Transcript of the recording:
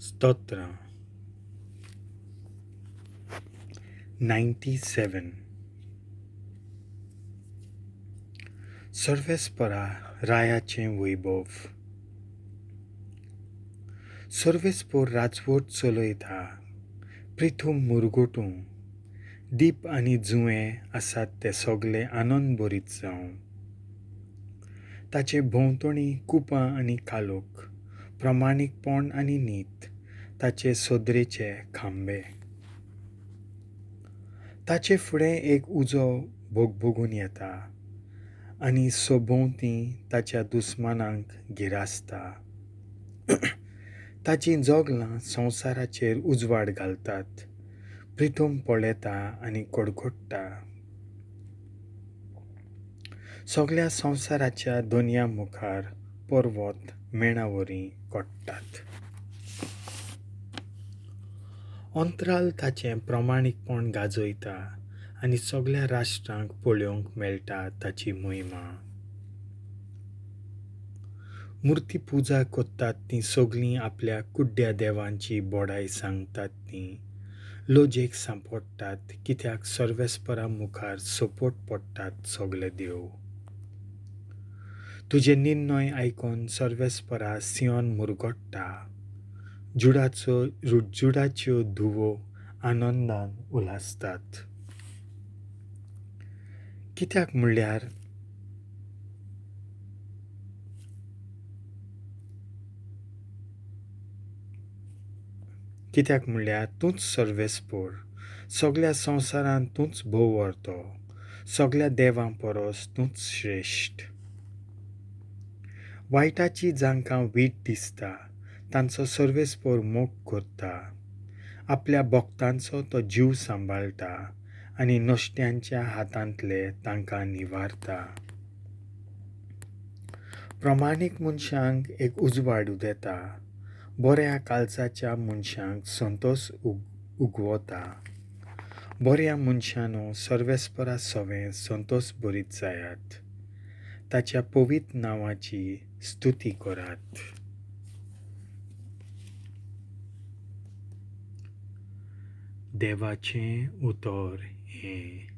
स्तोत्रां. 97. सर्वेस्परा रायाचें वैभव. सर्वेस्पोर राजवट चलयता, प्रिथूम मुरगोटूं दीप आनी जुंवे आसात ते सगले आनंद भरीत जावं. ताचे भोंवतणी कुपां आनी कालोख, प्रमाणीकपण आनी नीत ताचे सदरेचे खांबे. ताचे फुडें एक उजो भोगभोगून येता आनी सोभोंवती ताच्या दुस्मानांक गिरासता. ताचीं जोगलां संवसाराचेर उजवाड घालतात, प्रिथूम पळयता आनी कडकडटा. सगल्या संवसाराच्या दोनया मुखार पर्वत मेणावरी कोट्टात. अंतराल ताचें प्रमाणीकपण गाजयता आनी सगल्या राष्ट्रांक पळोवंक मेळटा ताची महिमा. मुर्ती पुजा करतात तीं सगलीं आपल्या कुड्ड्या देवांची बडाय सांगतात तीं लजेक सांपडटात, कित्याक सर्वेस्परा मुखार सपोट पडटात सगले देव. तुजे निर्णय आयकून सर्वेस्परा सियोन मुरगट्टा, जुडाच्यो धुवो आनंदान उल्हासतात. कित्याक म्हणल्यार तूंच सर्वेस्पोर, सगल्या संवसारांत तूंच भोव व्हरतो, सगल्या देवां परस तूंच श्रेश्ठ. वायटाची जांकां वीट दिसता तांचो सर्वेस्पोर मोग करता, आपल्या भक्तांचो तो जीव सांबाळटा आनी नश्ट्यांच्या हातांतले तांकां निवारता. प्रमाणीक मनशांक एक उजवाड उदेता, बऱ्या काळजाच्या मनशांक संतोस उगवता. बऱ्या मनशांनो सर्वेस्परा सवें संतोस भरीत जायात, ताच्या पवित्र नांवाची स्तुती करात. देवाचें उतर हें.